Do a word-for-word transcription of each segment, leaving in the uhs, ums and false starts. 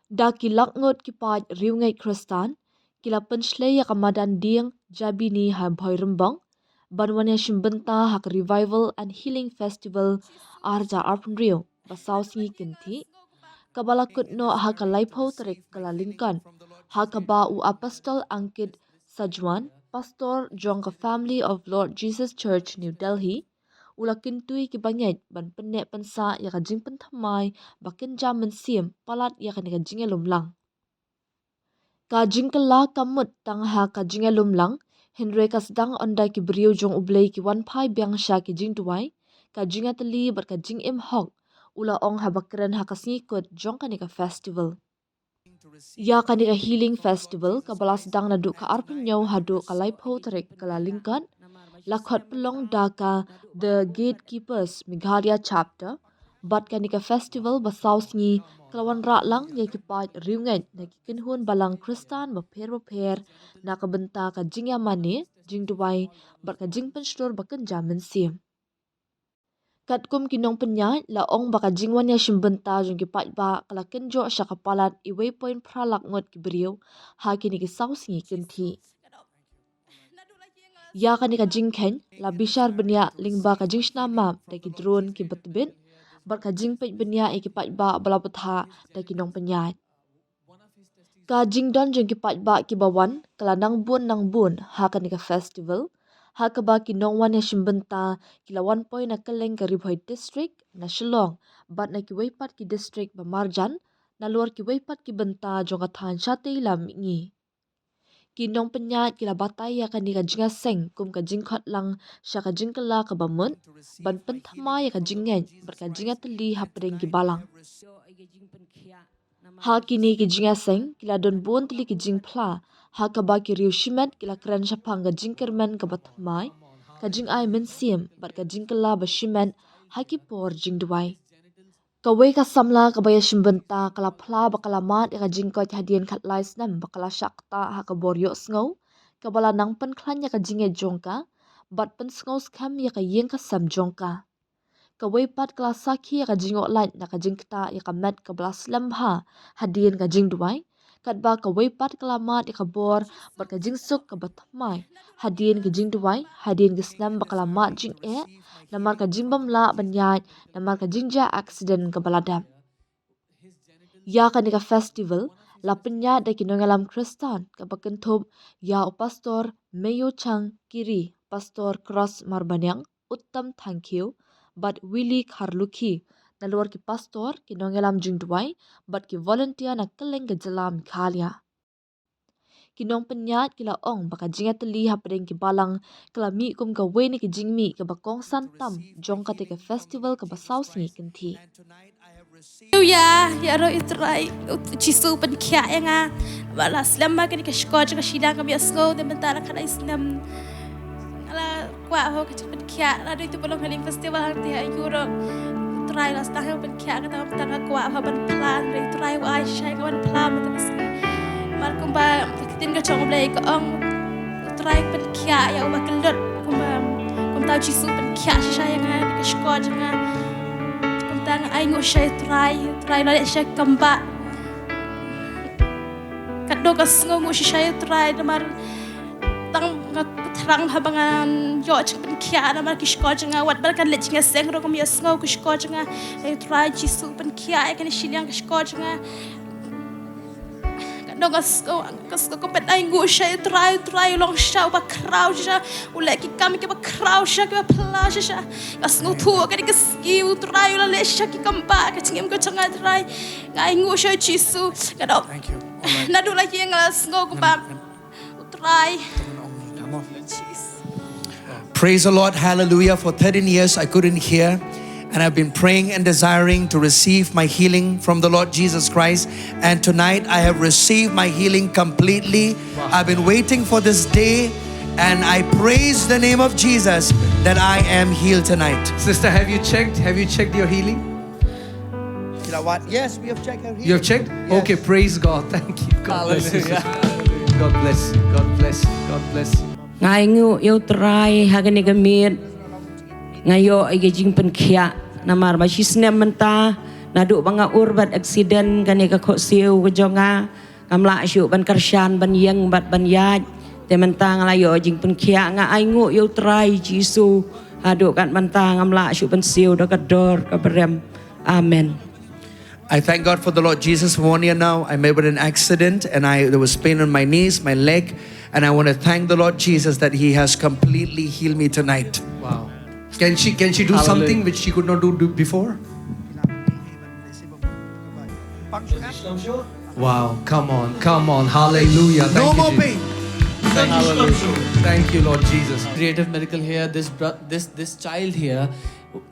Da ki lak ngut ki paid riewngeit Khristan ki la pynshlei ïa ka madan dieng Jabini ha Bhoirymbong ban wan ïashim bynta ha ka Revival and Healing Festival ar hajar arphew hynriew ba saw sngi kynthih, kaba la kut noh ha ka laiphew tarik Kyllalyngkot, ha kaba u Apostol Ankit Sajwan, pastor jong ka Family of Lord Jesus Church, New Delhi, u la kyntu ïa ki bangeit ban pynneh pynsah ïa ka jingpynthymmai ba kynja mynsiem palat ïa kane ka jingïalum lang. Ka jingkylla kam mut tang ha ka jingïalum lang, hynrei ka sdang ynda ki briew jong U Blei ki wan phai biang sha ki jingduwai, ka jingïatylli bad ka jingim hok, u la ong haba kren ha ka sngi kut jong kane ka festival. Ïa kane ka Healing Festival kaba la sdang naduh ka arphew hynñiew haduh ka laiphew tarik Kyllalyngkot, la khot pynlong da ka The Gatekeepers Meghalaya Chapter, bad kane ka festival ba saw sngi ka la wanrah lang ïa ki paid riewngeit na ki kynhun balang Khristan bapher bapher na ka bynta ka jingïamane, jingduwai bad ka jingpynshlur ba kynja mynsiem. Katkum ki nongpynïaid la ong ba ka jingwan ïashim bynta jong ki paidbah ka la kynjoh sha ka palat iwei point phra lak ngut ki briew ha kine ki saw sngi kynthih. Ïa kane ka jingkheiñ la bishar bniah lyngba ka jingshna map da ki drone kiba tbit bad ka jingpeit bniah ïa ki paidbah ba la bthah da ki nongpynïaid. Ka jingdon jong ki paidbah kiba wan ka la nang bun nang bun ha kane ka festival, ha kaba ki nongwan ïashim bynta ki la wan poi na kylleng ka Ri Bhoi District, na Shillong bad na kiwei pat ki district ba marjan, nalor kiwei pat ki bynta jong ka thaiñ shatei lam mihngi. Ki nongpynïaid ki la batai ïa kane ka jingïaseng kum ka jingkhot lang sha ka jingkylla kaba mut ban pynthymmai ïa ka jingngeit bad ka jingïatylli hapdeng ki balang. Ha kine ki jingïaseng ki la don bun tylli ki jingphla, ha kaba ki riew shimet ki la kren shaphang ka jingkyrmen kaba thymmai, ka jingai mynsiem bad ka jingkylla ba shimet ha ki por jingduwai. Kawei ka samla kaba ïashim bynta ka la phla ba ka la mad ïa ka jingkoit hadien khatlai snem ba ka la shah ktah ha ka bor ïohsngew kaba la nang pynkhlaiñ ïa ka jingngeit jong ka bad pynsngew skhem ïa ka ïing ka sem jong ka. Kawei pat ka la sakhi ïa ka jingïohlait na ka jingktah ïa ka met kaba la slem bha hadien ka jingduwai, katba kawei pat ka la mad ïa ka bor bad ka jingsuk kaba thymmai hadien ka jingduwai, hadien ka snem ba ka la mad jingeh namar ka jingbym lah ban ïaid namar ka jingjia accident kaba la dep. Ïa kane ka festival la pynïaid da ki nongïalam Khristan kaba kynthup ïa u Pastor Meyo Chang Kiri, Pastor Cross Marbaniang, Uttam Thangkhiew bad Willy Kharlukhi, nalor ki pastor, ki nongïalam jingduwai bad ki volunteer na kylleng ka jylla Meghalaya. Ki nongpynïaid ki la ong ba ka jingïatylli hapdeng ki balang ka la mih kum kawei na ki jingmih kaba kongsan tam jong kata ka festival kaba saw sngi kynthih. Haleluya, ïaroh ïa u Trai, u Jisu pynkhiah ïa nga. Ba la slem ma kane ka shkor jong ka shiliang kam ïohsngew, te mynta la khatlai snem. Nga la kwah ho ka jingpynkhiah, la dei tu ba long Healing Festival hangtei ha Europe. U Trai la sdang ha pynkhiah, kata mynta nga kwah ho ban phla, hynrei u Trai u ai shisha ïa nga ban phla mynta ka sngi. Namar kumba ka ktien ka jong U Blei ka ong, u Trai pynkhiah ïa uba kyllut, kumba, kumta u Jisu pynkhiah shisha ïa nga, ka shkor jong nga. Kumta nga ainguh shisha ïa u Trai, u Trai u la leh shisha kam ba. Katno nga sngewnguh shisha ïa u Trai, namar tang nga thrang haba ngan ïoh jingpynkhiah namar ki shkor jong nga, wat ba kan leit jingïaseng ruh kam ïohsngew ki shkor jong nga. Ïa u Trai Jisu pynkhiah ïa kane shiliang ki shkor jong nga. Katno nga sngew, nga sngew kumba ainguh shisha ïa u Trai, u Trai u long shisha uba khraw shisha, u leh ki kam kiba khraw shisha, kiba phylla shisha. Nga sngewthuh kane ka sngi u Trai u la leh shisha ki kam ba, ka jingim ka jong nga Trai. Nga ainguh shisha ïa u Jisu. Katno. Thank you. All right. Naduh la ïing nga la sngew kumba. Ngam, ngam. U Trai. Praise the Lord, hallelujah. For thirteen years I couldn't hear, and I've been praying and desiring to receive my healing from the Lord Jesus Christ. And tonight I have received my healing completely. Wow. I've been waiting for this day, and I praise the name of Jesus that I am healed tonight. Sister, have you checked? Have you checked your healing? You know what? Yes, we have checked her healing. You have checked? Yes. Okay, praise God. Thank you. God bless you, sister. Hallelujah. God bless. God bless. God bless. Nga ainguh ïa u Trai ha kane ka miet. Nga ïoh ïa ka jingpynkhiah. Namar ba shi snem mynta, naduh ba nga ur bad accident kane ka khohsiew ka jong nga, ngam lah shuh ban kyrshan, ban ïeng bad ban ïaid. Te mynta nga la ïoh jingpynkhiah, nga ainguh ïa U Trai Jisu. Haduh kat mynta ngam lah shuh ban siew da ka dor ka brem. Amen. I thank God for the Lord Jesus. For one year now, I met with an accident and I there was pain on my knees, my leg, and I want to thank the Lord Jesus that He has completely healed me tonight. Wow. Can she can she do Hallelujah. Something which she could not do, do before? Wow, come on, come on. Hallelujah. Thank No you, more Jesus. Pain. Thank you, Lord. Thank you, Lord Jesus. Creative miracle here. This bro- this this child here,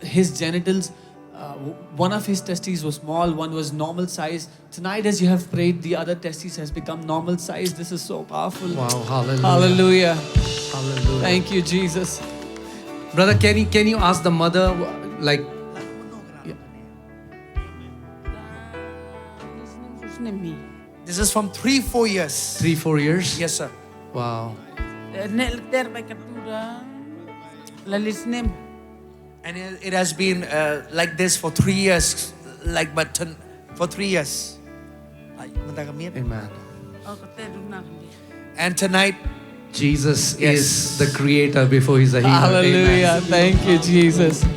his genitals, uh, w- one of his testes was small, one was normal size. Tonight, as you have prayed, the other testes has become normal size. This is so powerful. Wow, hallelujah. Hallelujah. Hallelujah. Thank you, Jesus. Brother, can you can you ask the mother, like, This name me. This is from three, four years. Three, four years? Yes, sir. Wow. Eh, ne letter by katuda. Lalis name. And it, it has been uh, like this for three years, like, but ton- for three years. Ai, mynta ka miet. Amen. Oh, kata duna kami. And tonight, Jesus Yes. Is the creator before he's a healer. Hallelujah. Amen. Thank you, Jesus.